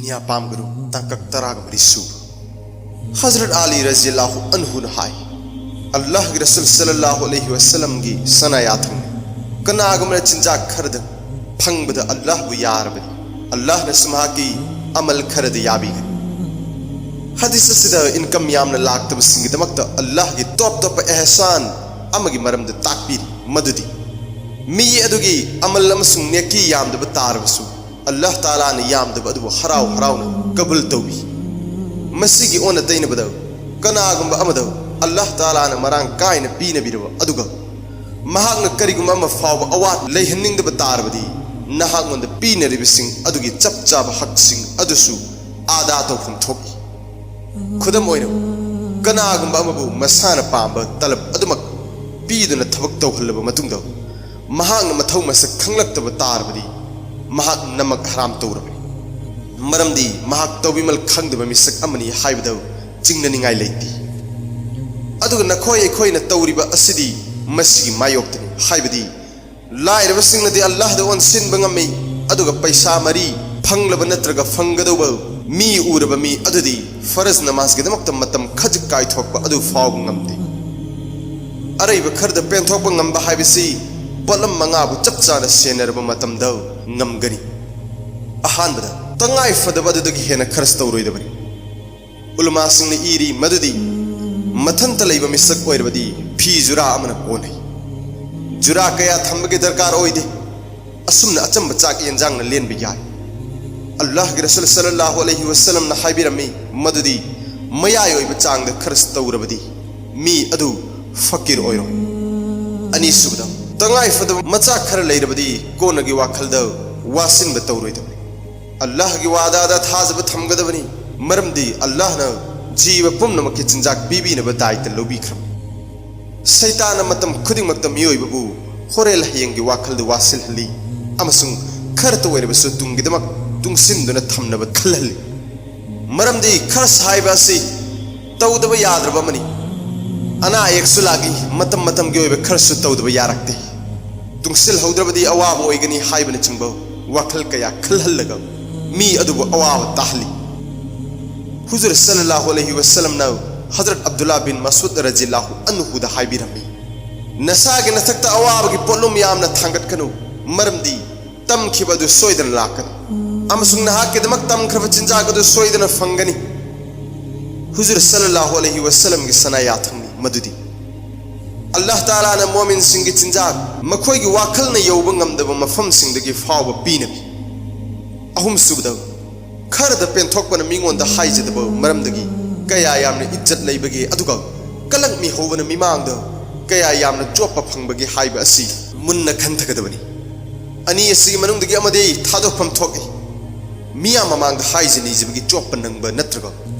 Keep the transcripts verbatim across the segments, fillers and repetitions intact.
ꯌꯥ ꯄꯥꯝꯒꯅꯨ꯫ ꯇꯥꯡꯀꯛ ꯇꯔꯥꯒ ꯃꯔꯤ ꯁꯨꯕ꯫ ꯍꯖꯔꯠ ꯑꯂꯤ ꯔꯖꯤꯌꯜꯂꯥꯍꯨ ꯑꯟꯍꯨꯅ ꯍꯥꯏ, ꯑꯜꯂꯥꯍꯒꯤ ꯔꯁꯨꯜ ꯁꯜꯂꯜꯂꯥꯍꯨ ꯑꯂꯩꯍꯤ ꯋꯁꯜꯂꯝꯒꯤ ꯁꯅꯥ ꯌꯥꯊꯪꯅꯤ, ꯀꯅꯥꯒꯨꯝꯕꯅ ꯆꯤꯟꯖꯥꯛ ꯈꯔꯗꯪ ꯐꯪꯕꯗ ꯑꯜꯂꯥꯍꯕꯨ ꯌꯥꯔꯕꯗꯤ, ꯑꯜꯂꯥꯍꯅꯁꯨ ꯃꯍꯥꯛꯀꯤ ꯑꯃꯜ ꯈꯔꯗ ꯌꯥꯕꯤꯒꯅꯤ꯫ ꯍꯗꯤꯁ ꯑꯁꯤꯗ ꯏꯟꯀꯝ ꯌꯥꯝꯅ ꯂꯥꯛꯇꯕꯁꯤꯡꯒꯤꯗꯃꯛꯇ ꯑꯜꯂꯥꯍꯒꯤ ꯇꯣꯞ ꯇꯣꯞꯄ ꯑꯦꯍꯁꯥꯟ ꯑꯃꯒꯤ ꯃꯔꯝꯗ ꯇꯥꯛꯄꯤꯔꯤ, ꯃꯗꯨꯗꯤ ꯃꯤ ꯑꯗꯨꯒꯤ ꯑꯃꯜ ꯑꯃꯁꯨꯡ ꯅꯦꯀꯤ ꯌꯥꯝꯗꯕ ꯇꯥꯔꯕꯁꯨ, ꯑꯜꯂꯥꯍ ꯇꯥꯂꯥꯅ ꯌꯥꯝꯗꯕ ꯑꯗꯨꯕꯨ ꯍꯔꯥꯎ ꯍꯔꯥꯎꯅ ꯀꯕꯨꯜ ꯇꯧꯕꯤ꯫ ꯃꯁꯤꯒꯤ ꯑꯣꯟꯅ ꯇꯩꯅꯕꯗ, ꯀꯅꯥꯒꯨꯝꯕ ꯑꯃꯗ ꯑꯜꯂꯥꯍ ꯇꯥꯂꯥꯅ ꯃꯔꯥꯡ ꯀꯥꯏꯅ ꯄꯤꯅꯕꯤꯔꯕ ꯑꯗꯨꯒ ꯃꯍꯥꯛꯅ ꯀꯔꯤꯒꯨꯝꯕ ꯑꯃ ꯐꯥꯎꯕ ꯑꯋꯥꯠ ꯂꯩꯍꯟꯅꯤꯡꯗꯕ ꯇꯥꯔꯕꯗꯤ, ꯅꯍꯥꯛꯉꯣꯟꯗ ꯄꯤꯅꯔꯤꯕꯁꯤꯡ ꯑꯗꯨꯒꯤ ꯆꯞ ꯆꯥꯕ ꯍꯛꯁꯤꯡ ꯑꯗꯨꯁꯨ ꯑꯥꯗꯥ ꯇꯧꯐꯝ ꯊꯣꯛꯏ꯫ ꯈꯨꯗꯝ ꯑꯣꯏꯅ, ꯀꯅꯥꯒꯨꯝꯕ ꯑꯃꯕꯨ ꯃꯁꯥꯅ ꯄꯥꯝꯕ ꯇꯂꯕ ꯑꯗꯨꯃꯛ ꯄꯤꯗꯨꯅ ꯊꯕꯛ ꯇꯧꯍꯜꯂꯕ ꯃꯇꯨꯡꯗ, ꯃꯍꯥꯛꯅ ꯃꯊꯧ ꯃꯁꯛ ꯈꯪꯂꯛꯇꯕ ꯇꯥꯔꯕꯗꯤ, ꯃꯍꯥꯛ ꯅꯃꯛ ꯍꯔꯥꯝ ꯇꯧꯔꯕꯅꯤ꯫ ꯃꯔꯝꯗꯤ ꯃꯍꯥꯛ ꯇꯧꯕꯤꯃꯜ ꯈꯪꯗꯕ ꯃꯤꯁꯛ ꯑꯃꯅꯤ ꯍꯥꯏꯕꯗ ꯆꯤꯡꯅꯅꯤꯡꯉꯥꯏ ꯂꯩꯇꯦ꯫ ꯑꯗꯨꯒ ꯅꯈꯣꯏ ꯑꯩꯈꯣꯏꯅ ꯇꯧꯔꯤꯕ ꯑꯁꯤꯗꯤ ꯃꯁꯤꯒꯤ ꯃꯥꯌꯣꯛꯇꯅꯤ, ꯍꯥꯏꯕꯗꯤ ꯂꯥꯏꯔꯕꯁꯤꯡꯅꯗꯤ ꯑꯜꯂꯥꯍꯗ ꯑꯣꯟꯁꯤꯟꯕ ꯉꯝꯃꯤ, ꯑꯗꯨꯒ ꯄꯩꯁꯥ ꯃꯔꯤ ꯐꯪꯂꯕ ꯅꯠꯇ꯭ꯔꯒ ꯐꯪꯒꯗꯧꯕ ꯃꯤ ꯎꯔꯕ ꯃꯤ ꯑꯗꯨꯗꯤ ꯐꯔꯖ ꯅꯃꯥꯖꯒꯤꯗꯃꯛꯇ ꯃꯇꯝ ꯈꯖꯤꯛ ꯀꯥꯏꯊꯣꯛꯄ ꯑꯗꯨ ꯐꯥꯎꯕ ꯉꯝꯗꯦ꯫ ꯑꯔꯩꯕ ꯈꯔꯗ ꯄꯦꯟꯊꯣꯛꯄ ꯉꯝꯕ ꯍꯥꯏꯕꯁꯤ ꯄꯣꯠꯂꯝ ꯃꯉꯥꯕꯨ ꯆꯞ ꯆꯥꯅ ꯁꯦꯟꯅꯔꯕ ꯃꯇꯝꯗ ꯉꯝꯒꯅꯤ꯫ ꯑꯍꯥꯟꯕꯗ, ꯇꯉꯥꯏ ꯐꯗꯕ ꯑꯗꯨꯗꯒꯤ ꯍꯦꯟꯅ ꯈꯔꯆ ꯇꯧꯔꯣꯏꯗꯕꯅꯤ꯫ ꯎꯂꯃꯥꯁꯤꯡꯅ ꯏꯔꯤ ꯃꯗꯨꯗꯤ ꯃꯊꯟꯇ ꯂꯩꯕ ꯃꯤꯁꯛ ꯑꯣꯏꯔꯕꯗꯤ ꯐꯤ ꯖꯨꯔꯥ ꯑꯃꯅ ꯀꯣꯟꯅꯩ꯫ ꯖꯨꯔꯥ ꯀꯌꯥ ꯊꯝꯕꯒꯤ ꯗꯔꯀꯥꯔ ꯑꯣꯏꯗꯦ꯫ ꯑꯁꯨꯝꯅ ꯑꯆꯝꯕ ꯆꯥꯛ ꯌꯦꯟꯖꯥꯡꯅ ꯂꯦꯟꯕ ꯌꯥꯏ꯫ ꯑꯜꯂꯥꯍꯒꯤ ꯔꯁꯨꯜ ꯁꯜꯂꯜꯂꯥꯍꯨ ꯑꯂꯩꯍꯤ ꯋꯁꯜꯂꯝꯅ ꯍꯥꯏꯕꯤꯔꯝꯃꯤ ꯃꯗꯨꯗꯤ ꯃꯌꯥꯏ ꯑꯣꯏꯕ ꯆꯥꯡꯗ ꯈꯔꯆ ꯇꯧꯔꯕꯗꯤ ꯃꯤ ꯑꯗꯨ ꯐꯀꯤꯔ ꯑꯣꯏꯔꯣꯏ꯫ ꯑꯅꯤꯁꯨꯕꯗ, ꯇꯉꯥꯏ ꯐꯗꯕ ꯃꯆꯥꯛ ꯈꯔ ꯂꯩꯔꯕꯗꯤ ꯀꯣꯟꯅꯒꯤ ꯋꯥꯈꯜꯗ ꯋꯥꯁꯤꯟꯕ ꯇꯧꯔꯣꯏꯗꯕꯅꯤ꯫ ꯑꯜꯂꯥꯍꯒꯤ ꯋꯥꯗꯥꯗ ꯊꯥꯖꯕ ꯊꯝꯒꯗꯕꯅꯤ, ꯃꯔꯝꯗꯤ ꯑꯜꯂꯥꯍꯅ ꯖꯤꯕ ꯄꯨꯝꯅꯃꯛꯀꯤ ꯆꯤꯟꯖꯥꯛ ꯄꯤꯕꯤꯅꯕ ꯗꯥꯏꯇ ꯂꯧꯕꯤꯈ꯭ꯔꯕꯅꯤ꯫ ꯁꯩꯇꯥꯟꯅ ꯃꯇꯝ ꯈꯨꯗꯤꯡꯃꯛꯇ ꯃꯤꯑꯣꯏꯕꯕꯨ ꯍꯣꯔꯦꯜ ꯍꯌꯦꯡꯒꯤ ꯋꯥꯈꯜꯗ ꯋꯥꯁꯤꯜꯍꯜꯂꯤ ꯑꯃꯁꯨꯡ ꯈꯔꯇ ꯑꯣꯏꯔꯕꯁꯨ ꯇꯨꯡꯒꯤꯗꯃꯛ ꯇꯨꯡꯁꯤꯟꯗꯨꯅ ꯊꯝꯅꯕ ꯈꯜꯍꯜꯂꯤ꯫ ꯃꯔꯝꯗꯤ ꯈꯔꯆ ꯍꯥꯏꯕ ꯑꯁꯤ ꯇꯧꯗꯕ ꯌꯥꯗ꯭ꯔꯕ ꯑꯃꯅꯤ꯫ ꯑꯅꯥ ꯑꯌꯦꯛꯁꯨ ꯂꯥꯛꯏ, ꯃꯇꯝ ꯃꯇꯝꯒꯤ ꯑꯣꯏꯕ ꯈꯔꯆꯁꯨ ꯇꯧꯗꯕ ꯌꯥꯔꯛꯇꯦ꯫ ꯇꯨꯡꯁꯤꯜꯍꯧꯗ꯭ꯔꯕꯗꯤ ꯑꯋꯥꯕ ꯑꯣꯏꯒꯅꯤ ꯍꯥꯏꯕꯅꯆꯤꯡꯕ ꯋꯥꯈꯜ ꯀꯌꯥ ꯈꯜꯍꯜꯂꯒ ꯃꯤ ꯑꯗꯨꯕꯨ ꯑꯋꯥꯕ ꯇꯥꯍꯜꯂꯤ꯫ ꯍꯨꯖꯨꯔ ꯁꯜꯂꯜꯂꯥꯍꯨ ꯑꯂꯩꯍꯤ ꯋꯁꯜꯂꯝꯅ ꯍꯖꯔꯠ ꯑꯕꯗꯨꯜꯂꯥ ꯕꯤꯟ ꯃꯁꯎꯗ ꯔꯖꯤꯌꯜꯂꯥꯍꯨ ꯑꯟꯍꯨꯗ ꯍꯥꯏꯕꯤꯔꯝꯃꯤ, "ꯅꯁꯥꯒꯤ ꯅꯊꯛꯇ ꯑꯋꯥꯕꯒꯤ ꯄꯣꯠꯂꯨꯝ ꯌꯥꯝꯅ ꯊꯥꯡꯒꯠꯀꯅꯨ, ꯃꯔꯝꯗꯤ ꯇꯝꯈꯤꯕ ꯑꯗꯨ ꯁꯣꯏꯗꯅ ꯂꯥꯛꯀꯅꯤ, ꯑꯃꯁꯨꯡ ꯅꯍꯥꯛꯀꯤꯗꯃꯛ ꯇꯝꯈ꯭ꯔꯕ ꯆꯤꯟꯖꯥꯛ ꯑꯗꯨ ꯁꯣꯏꯗꯅ ꯐꯪꯒꯅꯤ"꯫ ꯍꯨꯖꯨꯔ ꯁꯜꯂꯜꯂꯥꯍꯨ ꯑꯂꯩꯍꯤ ꯋꯁꯜꯂꯝꯒꯤ ꯁꯅꯥ ꯌꯥꯊꯪꯅꯤ ꯃꯗꯨꯗꯤ꯫ ꯑꯜꯂꯥꯍ ꯇꯥꯂꯥꯅ ꯃꯣꯃꯤꯟꯁꯤꯡꯒꯤ ꯆꯤꯟꯖꯥꯛ ꯃꯈꯣꯏꯒꯤ ꯋꯥꯈꯜꯅ ꯌꯧꯕ ꯉꯝꯗꯕ ꯃꯐꯝꯁꯤꯡꯗꯒꯤ ꯐꯥꯎꯕ ꯄꯤꯅꯕꯤ꯫ ꯑꯍꯨꯝꯁꯨꯕꯗ, ꯈꯔꯗ ꯄꯦꯟꯊꯣꯛꯄꯅ ꯃꯤꯉꯣꯟꯗ ꯍꯥꯏꯖꯗꯕ ꯃꯔꯝꯗꯒꯤ ꯀꯌꯥ ꯌꯥꯝꯅ ꯏꯖꯠ ꯂꯩꯕꯒꯦ, ꯑꯗꯨꯒ ꯀꯂꯛ ꯃꯤꯍꯧꯕꯅ ꯃꯤꯃꯥꯡꯗ ꯀꯌꯥ ꯌꯥꯝꯅ ꯆꯣꯞꯄ ꯐꯪꯕꯒꯦ ꯍꯥꯏꯕ ꯑꯁꯤ ꯃꯨꯟꯅ ꯈꯟꯊꯒꯗꯕꯅꯤ꯫ ꯑꯅꯤ ꯑꯁꯤꯒꯤ ꯃꯅꯨꯡꯗꯒꯤ ꯑꯃꯗꯤ ꯊꯥꯗꯣꯛꯐꯝ ꯊꯣꯛꯏ꯫ ꯃꯤꯌꯥꯝ ꯃꯃꯥꯡꯗ ꯍꯥꯏꯖ ꯅꯤꯖꯕꯒꯤ ꯆꯣꯞꯄ ꯅꯪꯕ ꯅꯠꯇ꯭ꯔꯒ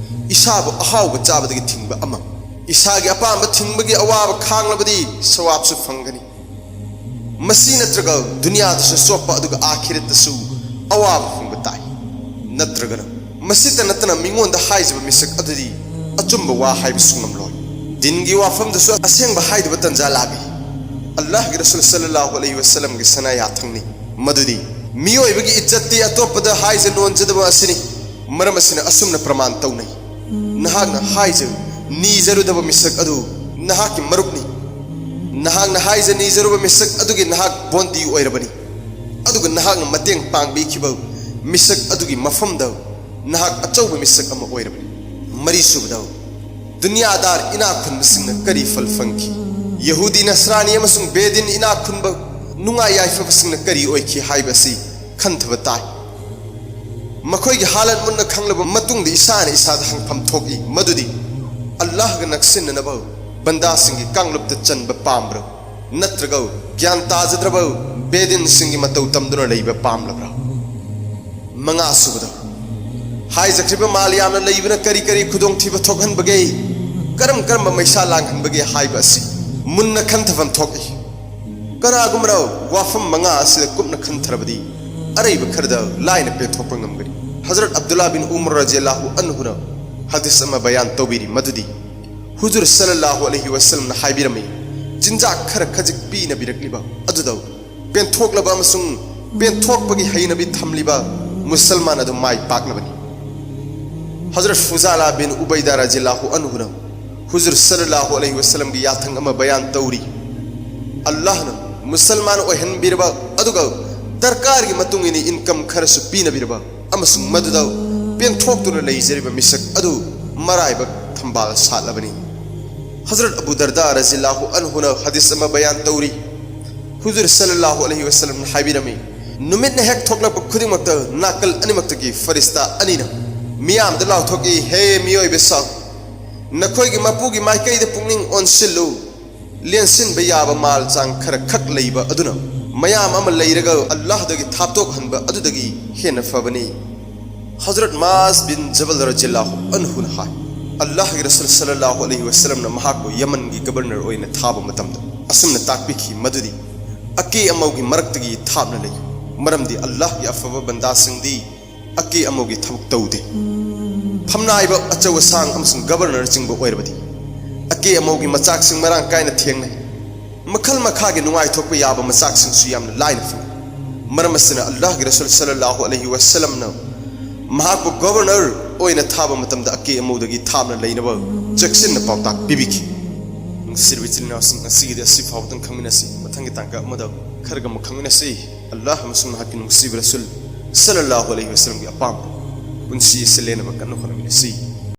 ꯏꯁꯥꯕꯨ ꯑꯍꯥꯎꯕ ꯆꯥꯕꯗꯒꯤ ꯊꯤꯡꯕ ꯑꯃ꯫ ꯏꯁꯥꯒꯤ ꯑꯄꯥꯝꯕ ꯊꯤꯡꯕꯒꯤ ꯑꯋꯥꯕ ꯈꯥꯡꯂꯕꯗꯤ ꯁꯋꯥꯕꯁꯨ ꯐꯪꯒꯅꯤ꯫ ꯃꯁꯤ ꯅꯠꯇ꯭ꯔꯒ ꯗꯨꯅꯤꯌꯥꯗꯁꯨ ꯆꯣꯞꯄ ꯑꯗꯨꯒ ꯑꯥꯈꯤꯔꯠꯇꯁꯨ ꯑꯋꯥꯕ ꯐꯪꯕ ꯇꯥꯏ꯫ ꯅꯠꯇ꯭ꯔꯒꯅ ꯃꯁꯤꯇ ꯅꯠꯇꯅ ꯃꯤꯉꯣꯟꯗ ꯍꯥꯏꯖꯕ ꯃꯤꯁꯛ ꯑꯗꯨꯗꯤ ꯑꯆꯨꯝꯕ ꯋꯥ ꯍꯥꯏꯕꯁꯨ ꯉꯝꯂꯣꯏ꯫ ꯗꯤꯟꯒꯤ ꯋꯥꯐꯝꯗꯁꯨ ꯑꯁꯦꯡꯕ ꯍꯥꯏꯗꯕ ꯇꯟꯖꯥ ꯂꯥꯛꯏ꯫ ꯑꯜꯂꯥꯍꯒꯤ ꯔꯁꯨꯜ ꯁꯜꯂꯜꯂꯥꯍꯨ ꯑꯂꯩꯍꯤ ꯋꯁꯜꯂꯝꯒꯤ ꯁꯅꯥ ꯌꯥꯊꯪꯅꯤ ꯃꯗꯨꯗꯤ ꯃꯤꯑꯣꯏꯕꯒꯤ ꯏꯖꯠꯇꯤ ꯑꯇꯣꯞꯄꯗ ꯍꯥꯏꯖ ꯅꯣꯟꯖꯗꯕ ꯑꯁꯤꯅꯤ꯫ ꯃꯔꯝ ꯑꯁꯤꯅ ꯑꯁꯨꯝꯅ ꯄ꯭ꯔꯃꯥꯟ ꯇꯧꯅꯩ, ꯅꯍꯥꯛꯅ ꯍꯥꯏꯖ ꯅꯤꯖꯔꯨꯗꯕ ꯃꯤꯁꯛ ꯑꯗꯨ ꯅꯍꯥꯛꯀꯤ ꯃꯔꯨꯞꯅꯤ꯫ ꯅꯍꯥꯛꯅ ꯍꯥꯏꯖ ꯅꯤꯖꯔꯨꯕ ꯃꯤꯁꯛ ꯑꯗꯨꯒꯤ ꯅꯍꯥꯛ ꯕꯣꯟꯗꯤ ꯑꯣꯏꯔꯕꯅꯤ, ꯑꯗꯨꯒ ꯅꯍꯥꯛꯅ ꯃꯇꯦꯡ ꯄꯥꯡꯕꯤꯈꯤꯕ ꯃꯤꯁꯛ ꯑꯗꯨꯒꯤ ꯃꯐꯝꯗ ꯅꯍꯥꯛ ꯑꯆꯧꯕ ꯃꯤꯁꯛ ꯑꯃ ꯑꯣꯏꯔꯕꯅꯤ꯫ ꯃꯔꯤꯁꯨꯕꯗ, ꯗꯨꯅꯤꯌꯥꯗꯥꯔ ꯏꯅꯥꯛ ꯈꯨꯟꯕꯁꯤꯡꯅ ꯀꯔꯤ ꯐꯜ ꯐꯪꯈꯤ? ꯌꯍꯨꯗꯤ, ꯅꯁꯔꯥꯅꯤ ꯑꯃꯁꯨꯡ ꯕꯦꯗꯤꯟ ꯏꯅꯥꯛ ꯈꯨꯟꯕ ꯅꯨꯡꯉꯥꯏ ꯌꯥꯏꯐꯕꯁꯤꯡꯅ ꯀꯔꯤ ꯑꯣꯏꯈꯤ ꯍꯥꯏꯕ ꯑꯁꯤ ꯈꯟꯊꯕ ꯇꯥꯏ꯫ ꯃꯈꯣꯏꯒꯤ ꯍꯥꯂꯠ ꯃꯨꯟꯅ ꯈꯪꯂꯕ ꯃꯇꯨꯡꯗ ꯏꯁꯥꯅ ꯏꯁꯥꯗ ꯍꯪꯐꯝ ꯊꯣꯛꯏ ꯃꯗꯨꯗꯤ, ꯑꯜꯂꯥꯍꯒ ꯅꯛꯁꯤꯟꯅꯅꯕ ꯕꯟꯗꯥꯁꯤꯡꯒꯤ ꯀꯥꯡꯂꯨꯞꯇ ꯆꯟꯕ ꯄꯥꯝꯕ꯭ꯔꯥ, ꯅꯠꯇ꯭ꯔꯒ ꯒ꯭ꯌꯥꯟ ꯇꯥꯖꯗ꯭ꯔꯕ ꯕꯦꯗꯤꯟꯁꯤꯡꯒꯤ ꯃꯇꯧ ꯇꯝꯗꯨꯅ ꯂꯩꯕ ꯄꯥꯝꯂꯕ꯭ꯔꯥ? ꯃꯉꯥꯁꯨꯕꯗ, ꯍꯥꯏꯖꯈ꯭ꯔꯤꯕ ꯃꯥꯜ ꯌꯥꯝꯅ ꯂꯩꯕꯅ ꯀꯔꯤ ꯀꯔꯤ ꯈꯨꯗꯣꯡꯊꯤꯕ ꯊꯣꯛꯍꯟꯕꯒꯦ, ꯀꯔꯝ ꯀꯔꯝꯕ ꯃꯩꯁꯥ ꯂꯥꯡꯍꯟꯕꯒꯦ ꯍꯥꯏꯕ ꯑꯁꯤ ꯃꯨꯟꯅ ꯈꯟꯊꯐꯝ ꯊꯣꯛꯏ꯫ ꯀꯅꯥꯒꯨꯝꯕꯅ ꯋꯥꯐꯝ ꯃꯉꯥ ꯑꯁꯤꯗ ꯀꯨꯞꯅ ꯈꯟꯊꯔꯕꯗꯤ ꯑꯔꯩꯕ ꯈꯔꯗ ꯂꯥꯏꯅ ꯄꯦꯟꯊꯣꯛꯄ ꯉꯝꯒꯅꯤ꯫ ꯍꯖꯔꯠ ꯑꯕꯗꯨꯜꯂꯥ ꯕꯤꯟ ꯎꯃꯔ ꯔꯖꯤꯌꯜꯂꯥꯍꯨ ꯑꯟꯍꯨꯅ ꯍꯗꯤꯁ ꯑꯃ ꯕꯌꯥꯟ ꯇꯧꯕꯤꯔꯤ ꯃꯗꯨꯗꯤ, ꯍꯨꯖꯨꯔ ꯁꯜꯂꯜꯂꯥꯍꯨ ꯑꯂꯩꯍꯤ ꯋꯁꯜꯂꯝꯅ ꯍꯥꯏꯕꯤꯔꯝꯃꯤ, ꯆꯤꯟꯖꯥꯛ ꯈꯔ ꯈꯖꯤꯛ ꯄꯤꯅꯕꯤꯔꯛꯂꯤꯕ ꯑꯗꯨꯗ ꯄꯦꯟꯊꯣꯛꯂꯕ ꯑꯃꯁꯨꯡ ꯄꯦꯟꯊꯣꯛꯄꯒꯤ ꯍꯩꯅꯕꯤ ꯊꯝꯂꯤꯕ ꯃꯨꯁꯜꯃꯥꯟ ꯑꯗꯨ ꯃꯥꯏ ꯄꯥꯛꯂꯕꯅꯤ꯫ ꯍꯖꯔꯠ ꯐꯨꯖꯥꯂꯥ ꯕꯤꯟ ꯎꯕꯩꯗꯥ ꯔꯖꯤꯌꯜꯂꯥꯍꯨ ꯑꯟꯍꯨꯅ ꯍꯨꯖꯨꯔ ꯁꯜꯂꯜꯂꯥꯍꯨ ꯑꯂꯩꯍꯤ ꯋꯁꯜꯂꯝꯒꯤ ꯌꯥꯊꯪ ꯑꯃ ꯕꯌꯥꯟ ꯇꯧꯔꯤ꯫ ꯑꯜꯂꯥꯍꯅ ꯃꯨꯁꯜꯃꯥꯟ ꯑꯣꯏꯍꯟꯕꯤꯔꯕ ꯑꯗꯨꯒ ꯗꯔꯀꯥꯔꯒꯤ ꯃꯇꯨꯡ ꯏꯟꯅ ꯏꯟꯀꯝ ꯈꯔꯁꯨ ꯄꯤꯅꯕꯤꯔꯕ ꯑꯃꯁꯨꯡ ꯃꯗꯨꯗ ꯄꯦꯟꯊꯣꯛꯇꯨꯅ ꯂꯩꯖꯔꯤꯕ ꯃꯤꯁꯛ ꯑꯗꯨ ꯃꯔꯥꯏꯕꯛ ꯊꯝꯕꯥꯜ ꯁꯥꯠꯂꯕꯅꯤ꯫ ꯍꯖꯔꯠ ꯑꯕꯨ ꯗꯔꯗꯥ ꯔꯖꯤꯌꯜꯂꯥꯍꯨ ꯑꯟꯍꯨꯅ ꯍꯗꯤꯁ ꯑꯃ ꯕꯌꯥꯟ ꯇꯧꯔꯤ꯫ ꯍꯨꯖꯨꯔ ꯁꯜꯂꯜꯂꯥꯍꯨ ꯑꯂꯩꯍꯤ ꯋꯁꯜꯂꯝꯅ ꯍꯥꯏꯕꯤꯔꯝꯃꯤ, "ꯅꯨꯃꯤꯠꯅ ꯍꯦꯛ ꯊꯣꯛꯂꯛꯄ ꯈꯨꯗꯤꯡꯃꯛꯇ ꯅꯥꯀꯜ ꯑꯅꯤꯃꯛꯇꯒꯤ ꯐꯔꯤꯁꯇꯥ ꯑꯅꯤꯅ ꯃꯤꯌꯥꯝꯗ ꯂꯥꯎꯊꯣꯛꯏ, 'ꯍꯦ ꯃꯤꯑꯣꯏꯕꯁꯤꯡ, ꯅꯈꯣꯏꯒꯤ ꯃꯄꯨꯒꯤ ꯃꯥꯏꯀꯩꯗ ꯄꯨꯛꯅꯤꯡ ꯑꯣꯟꯁꯤꯜꯂꯨ꯫ ꯂꯦꯟꯁꯤꯟꯕ ꯌꯥꯕ ꯃꯥꯜ ꯆꯥꯡ ꯈꯔ ꯈꯛ ꯂꯩꯕ ꯑꯗꯨꯅ ꯃꯌꯥꯝ ꯑꯃ ꯂꯩꯔꯒ ꯑꯜꯂꯥꯍꯗꯒꯤ ꯊꯥꯞꯇꯣꯛꯍꯟꯕ ꯑꯗꯨꯗꯒꯤ ꯍꯦꯟꯅ ꯐꯕꯅꯤ.'" ꯍꯖꯔꯠ ꯃꯥꯖ ꯕꯤꯟ ꯖꯕꯜ ꯔꯖꯤꯌꯜꯂꯥꯍꯨ ꯑꯟꯍꯨꯅ ꯍꯥꯏ, "ꯑꯜꯂꯥꯍꯒꯤ ꯔꯁꯨꯜ ꯁꯜꯂꯜꯂꯥꯍꯨ ꯑꯂꯩꯍꯤ ꯋꯁꯜꯂꯝꯅ ꯃꯍꯥꯛꯄꯨ ꯌꯃꯟꯒꯤ ꯒꯕꯔꯅꯔ ꯑꯣꯏꯅ ꯊꯥꯕ ꯃꯇꯝꯗ ꯑꯁꯨꯝꯅ ꯇꯥꯛꯄꯤꯈꯤ ꯃꯗꯨꯗꯤ, ꯑꯀꯦ ꯑꯃꯧꯒꯤ ꯃꯔꯛꯇꯒꯤ ꯊꯥꯞꯅ ꯂꯩꯌꯨ, ꯃꯔꯝꯗꯤ ꯑꯜꯂꯥꯍꯒꯤ ꯑꯐꯕ ꯕꯟꯗꯥꯁꯤꯡꯗꯤ ꯑꯀꯦ ꯑꯃꯧꯒꯤ ꯊꯕꯛ ꯇꯧꯗꯦ꯫ ꯐꯝꯅꯥꯏꯕ, ꯑꯆꯧ ꯑꯁꯥꯡ ꯑꯃꯁꯨꯡ ꯒꯕꯔꯅꯔꯆꯤꯡꯕ ꯑꯣꯏꯔꯕꯗꯤ ꯑꯀꯦ ꯑꯃꯧꯒꯤ ꯃꯆꯥꯛꯁꯤꯡ ꯃꯔꯥꯡ ꯀꯥꯏꯅ ꯊꯦꯡꯅꯩ꯫ ꯃꯈꯜ ꯃꯈꯥꯒꯤ ꯅꯨꯡꯉꯥꯏꯊꯣꯛꯄ ꯌꯥꯕ ꯃꯆꯥꯛꯁꯤꯡꯁꯨ ꯌꯥꯝꯅ ꯂꯥꯏꯅ ꯐꯪꯏ꯫ ꯃꯔꯝ ꯑꯁꯤꯅ ꯑꯜꯂꯥꯍꯒꯤ ꯔꯁꯨꯜ ꯁꯜꯂꯜꯂꯥꯍꯨ ꯑꯂꯩꯍꯤ ꯋꯁꯜꯂꯝꯅ ꯃꯍꯥꯛꯄꯨ ꯒꯕꯔꯅꯔ ꯑꯣꯏꯅ ꯊꯥꯕ ꯃꯇꯝꯗ ꯑꯀꯦ ꯑꯃꯧꯗꯒꯤ ꯊꯥꯞꯅ ꯂꯩꯅꯕ ꯆꯦꯛꯁꯤꯟꯅ ꯄꯥꯎꯇꯥꯛ ꯄꯤꯕꯤꯈꯤ꯫ ꯅꯨꯡꯁꯤꯔꯕ ꯏꯆꯤꯜ ꯏꯅꯥꯎꯁꯤꯡ, ꯉꯁꯤꯒꯤꯗꯤ ꯑꯁꯤ ꯐꯥꯎꯕꯗꯪ ꯈꯪꯃꯤꯟꯅꯁꯤ꯫ ꯃꯊꯪꯒꯤ ꯇꯥꯡꯀꯛ ꯑꯃꯗ ꯈꯔꯒ ꯑꯃꯨꯛ ꯈꯪꯃꯤꯟꯅꯁꯤ꯫ ꯑꯜꯂꯥꯍ ꯑꯃꯁꯨꯡ ꯃꯍꯥꯛꯀꯤ ꯅꯨꯡꯁꯤꯕ ꯔꯁꯨꯜ ꯁꯜꯂꯜꯂꯥꯍꯨ ꯑꯂꯩꯍꯤ ꯋꯁꯜꯂꯝꯒꯤ ꯑꯄꯥꯝꯕ ꯄꯨꯟꯁꯤ ꯑꯁꯤ ꯂꯦꯟꯅꯕ ꯀꯟꯅ ꯍꯣꯠꯅꯃꯤꯟꯅꯁꯤ꯫